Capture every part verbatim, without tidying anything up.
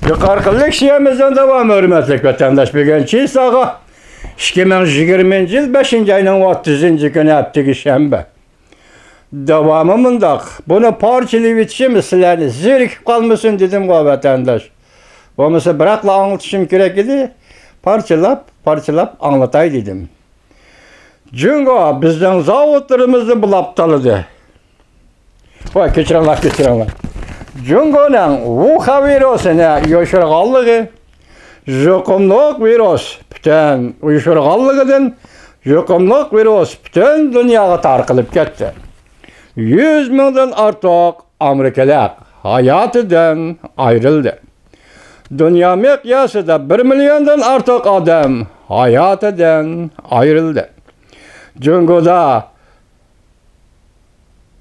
يۇقىرىقى لېكسىيەمىزنىڭ داۋامى، ھۆرمەتلىك ۋەتەنداش، بۈگۈن چىساغا ئىككى مىڭ يىگىرمىنچى يىل بەشىنچى ئاينىڭ ئوتتۇزىنچى كۈنى، ھەپتىگە شەنبە. داۋامى مۇنداق. بۇنى پارچىلىۋېتىشىم سىلەرنى زېرىكىپ قالمىسۇن دېدىمغۇ، ۋەتەنداش. بولمىسا بىراقلا ئاڭلىتىشىم كېرەك ئىدى. پارچىلاپ، پارچىلاپ ئاڭلىتاي دېدىم. جۇڭگو بىزنىڭ زاۋۇتلىرىمىزنى بۇلاپ تالىدى. ۋاي، كەچۈرۈڭلار، كەچۈرۈڭلار. جۇڭگونىڭ ۋۇخەن ۋىرۇسىنى يوشۇرغانلىقى، يۇقۇملۇق ۋىرۇس پۈتۈن يوشۇرغانلىقىدىن، يۇقۇملۇق ۋىرۇس پۈتۈن دۇنياغا تارقىلىپ كەتتى. يۈز مىڭدىن ئارتۇق ئامېرىكىلىق ھاياتىدىن ئايرىلدى. دۇنيا مىقياسىدا بىر مىليوندىن ئارتۇق ئادەم ھاياتىدىن ئايرىلدى. جۇڭگودا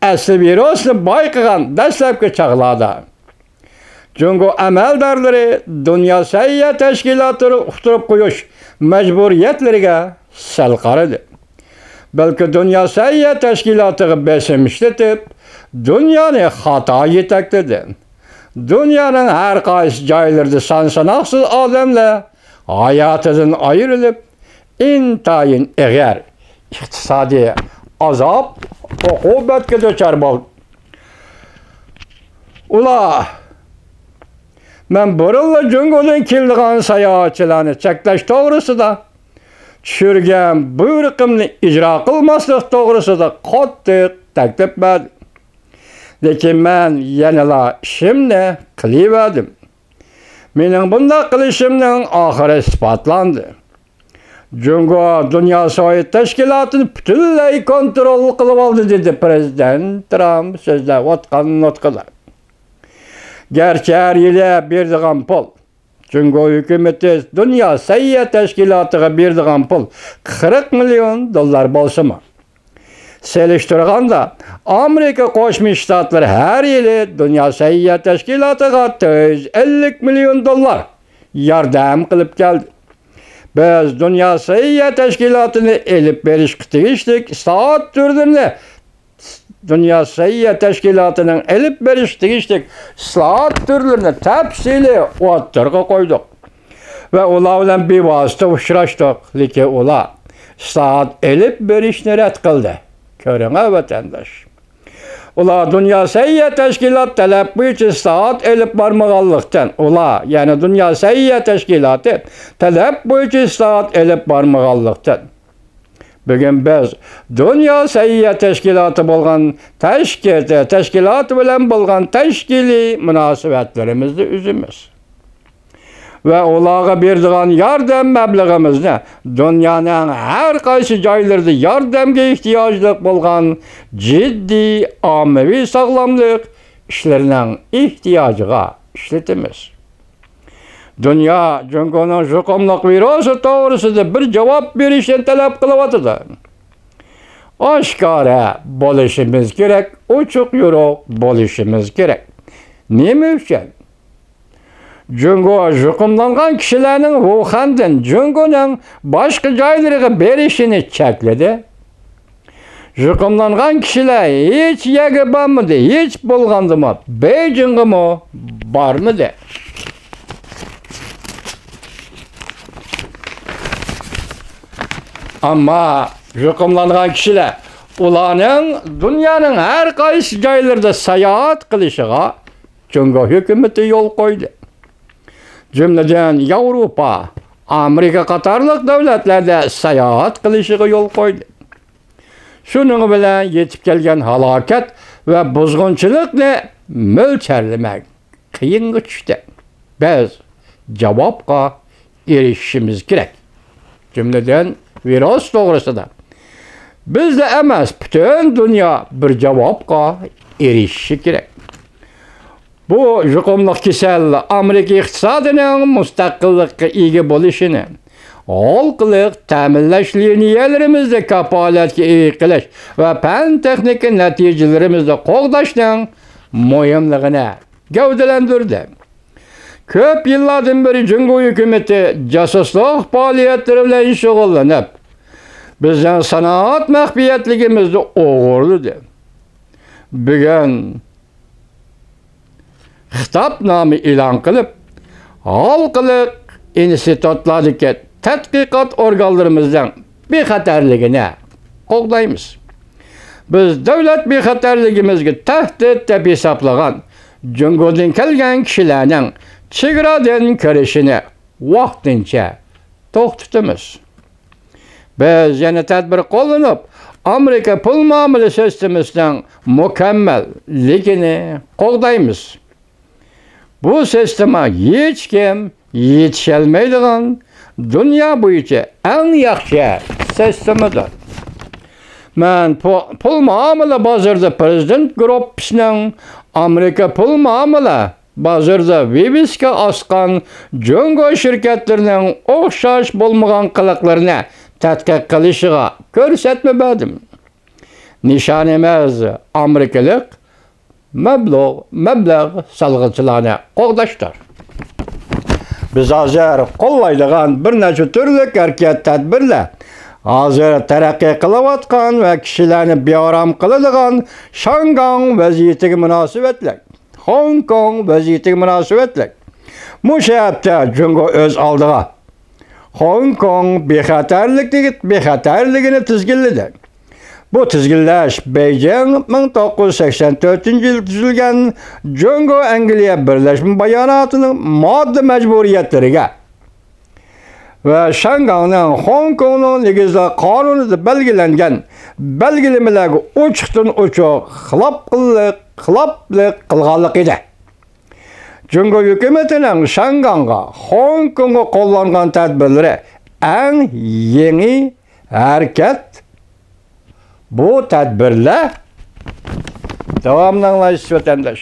ئەسلى ۋىرۇسنى بايقىغان دەسلەپكى چاغلاردا، جۇڭگو ئەمەلدارلىرى دۇنيا سەھىيە تەشكىلاتىنى ئۇقتۇرۇپ قويۇش مەجبۇرىيەتلىرىگە سەل قارىدى. بەلكى دۇنيا سەھىيە تەشكىلاتىغا بېسىم ئىشلىتىپ، دۇنيانى خاتا يېتەكلىدى. دۇنيانىڭ ھەر قايسى جايلىرىدا سان-ساناقسىز ئادەملەر ھاياتىدىن ئايرىلىپ، ئىنتايىن ئېغىر ئىقتىسادىي ئازاب-ئوقۇبەتكە دۇچار بولدى. ئۇلار، مەن بۇرۇنلا جۇڭگودىن كېلىدىغان ساياھەتچىلەرنى چەكلەش توغرىسىدا چۈشۈرگەن بۇيرۇقۇمنى ئىجرا قىلماسلىق توغرىسىدا قاتتىق تەكلىپ بەردىم. لېكىن مەن يەنىلا ئىشىمنى قىلىۋەردىم. مېنىڭ بۇنداق قىلىشىمنىڭ ئاخىرى ئىسپاتلاندى. جۇڭگو دۇنيا ساياھەت تەشكىلاتىنى پۈتۈنلەي كونترول قىلىۋالدى، دېدى پىرېزىدېنت ترامپ سۆزلەۋاتقان نۇتقىدا. گەرچە ھەر يىلى بېرىدىغان پۇل، جۇڭگو ھۆكۈمىتى دۇنيا سەھىيە تەشكىلاتىغا بېرىدىغان پۇل قىرىق مىليون دوللار بولسىمۇ، سېلىشتۇرغاندا، ئامېرىكا قوشما شتاتلىرى ھەر يىلى دۇنيا سەھىيە تەشكىلاتىغا تۆت يۈز ئەللىك مىليون دوللار ياردەم قىلىپ كەلدى. بىز دۇنيا سەھىيە تەشكىلاتىنى ئېلىپ بېرىشقا تېگىشلىك ئىسلاھات تۈرلىرىنى، دۇنيا سەھىيە تەشكىلاتىنىڭ ئېلىپ بېرىشقا تېگىشلىك ئىسلاھات تۈرلىرىنى تەپسىلىي ئوتتۇرىغا قويدۇق ۋە ئۇلار بىلەن بىۋاسىتە ئۇچراشتۇق، لېكىن ئۇلار ئىسلاھات ئېلىپ بېرىشنى رەت قىلدى. كۆرۈڭە، ۋەتەنداش. ئۇلار دۇنيا سەھىيە تەشكىلات تەلەپ بويىچە ئىسلاھات ئېلىپ بارمىغانلىقتىن، ئۇلار، يەنى دۇنيا سەھىيە تەشكىلاتى تەلەپ بويىچە ئىسلاھات ئېلىپ بارمىغانلىقتىن، بۈگۈن بىز دۇنيا سەھىيە تەشكىلاتى بولغان تەشكىل-، تەشكىلاتى بىلەن بولغان تەشكىلىي مۇناسىۋەتلىرىمىزنى ئۈزىمىز. ۋە ئۇلارغا بېرىدىغان ياردەم مەبلىغىمىزنى دۇنيانىڭ ھەر قايسى جايلىرىدا ياردەمگە ئېھتىياجلىق بولغان جىددىي ئاممىۋى ساغلاملىق ئىشلىرىنىڭ ئېھتىياجىغا ئىشلىتىمىز. دۇنيا جۇڭگونىڭ يۇقۇملۇق ۋىرۇسى توغرىسىدا بىر جاۋاب بېرىشنى تەلەپ قىلىۋاتىدۇ. ئاشكارا بولۇشىمىز كېرەك، ئوچۇق-يورۇق بولۇشىمىز كېرەك. نېمە ئۈچۈن؟ جۇڭگو يۇقۇملانغان كىشىلەرنىڭ ۋۇخەندىن جۇڭگونىڭ باشقا جايلىرىغا بېرىشىنى چەكلىدى. يۇقۇملانغان كىشىلەر ھېچ يەرگە بارمىدى، ھېچ بولغاندىمۇ بېيجىڭغىمۇ بارمىدى. ئەمما يۇقۇملانغان كىشىلەر، ئۇلارنىڭ دۇنيانىڭ ھەر قايسى جايلىرىدا ساياھەت قىلىشىغا جۇڭگو ھۆكۈمىتى يول قويدى. جۈملىدىن ياۋروپا، ئامېرىكا قاتارلىق دۆلەتلەردە ساياھەت قىلىشىغا يول قويدى. شۇنىڭ بىلەن يېتىپ كەلگەن ھالاكەت ۋە بۇزغۇنچىلىقنى مۆلچەرلىمەك قىيىنغا چۈشتى. بىز جاۋابقا ئېرىشىشىمىز كېرەك. جۈملىدىن ۋىرۇس توغرىسىدا بىزلا ئەمەس، پۈتۈن دۇنيا بىر جاۋابقا ئېرىشىشى كېرەك. بۇ يۇقۇملۇق كېسەل ئامېرىكا ئىقتىسادىنىڭ مۇستەقىللىققا ئىگە بولۇشىنى، ھالقىلىق تەمىنلەش لىنىيەلىرىمىزنى كاپالەتكە ئىگە قىلىش ۋە پەن-تېخنىكا نەتىجىلىرىمىزنى قوغداشنىڭ مۇھىملىقىنى گەۋدىلەندۈردى. كۆپ يىللاردىن بېرى جۇڭگو ھۆكۈمىتى جاسۇسلۇق پائالىيەتلىرى بىلەن شۇغۇللىنىپ، بىزنىڭ سانائەت مەخپىيەتلىكىمىزنى ئوغرىلىدى. بۈگۈن خىتابنامە ئېلان قىلىپ، ھالقىلىق ئىنستىتۇتلاردىكى تەتقىقات ئورگانلىرىمىزنىڭ بىخەتەرلىكىنى قوغدايمىز. بىز دۆلەت بىخەتەرلىكىمىزگە تەھدىت دەپ ھېسابلىغان جۇڭگودىن كەلگەن كىشىلەرنىڭ چېگرادىن كىرىشىنى ۋاقتىنچە توختىتىمىز. بىز يەنە تەدبىر قوللىنىپ، ئامېرىكا پۇل مۇئامىلە سىستېمىسىنىڭ مۇكەممەللىكىنى قوغدايمىز. بۇ سىستېما ھېچكىم يېتىشەلمەيدىغان دۇنيا بويىچە ئەڭ ياخشى سىستېمىدۇر. مەن پۇ-، پۇل مۇئامىلە بازىرىدا پرېزىدېنت گۇرۇپپىسىنىڭ ئامېرىكا پۇل مۇئامىلە بازىرىدا ۋىۋىسكا ئاسقان جۇڭگو شىركەتلىرىنىڭ ئوخشاش بولمىغان قىلىقلىرىنى تەتقىق قىلىشىغا كۆرسەتمە بەردىم. نىشانىمىز ئامېرىكىلىق مەبلەغ، مەبلەغ سالغۇچىلارنى قوغداشتۇر. بىز ھازىر قوللايدىغان بىر نەچچە تۈرلۈك ھەرىكەت تەدبىرلەر ھازىر تەرەققىي قىلىۋاتقان ۋە كىشىلەرنى بىئارام قىلىدىغان شاڭگاڭ ۋەزىيىتىگە مۇناسىۋەتلىك، خوڭكوڭ ۋەزىيىتىگە مۇناسىۋەتلىك. مۇشۇ ھەپتە جۇڭگو ئۆز ئالدىغا خوڭكوڭ بىخەتەرلىكى، بىخەتەرلىكىنى تىزگىنلىدى. بۇ تىزگىنلەش بېيجىڭ مىڭ توققۇز يۈز سەكسەن تۆتىنچى يىلى تۈزۈلگەن جۇڭگو ئەنگلىيە بىرلەشمە باياناتىنىڭ ماددا مەجبۇرىيەتلىرىگە ۋە شاڭگاڭنىڭ خوڭكوڭنىڭ نېگىزلىك قانۇنىدا بەلگىلەنگەن بەلگىلىمىلەرگە ئوچۇقتىن ئوچۇق خىلاپلىق، خىلاپلىق قىلغانلىقى ئىدى. جۇڭگو ھۆكۈمىتىنىڭ شاڭگاڭغا، خوڭكوڭغا قوللانغان تەدبىرلىرى ئەڭ يېڭى ھەرىكەت. بۇ تەدبىرلەر، داۋامىنى ئاڭلايسىز، ۋەتەنداش.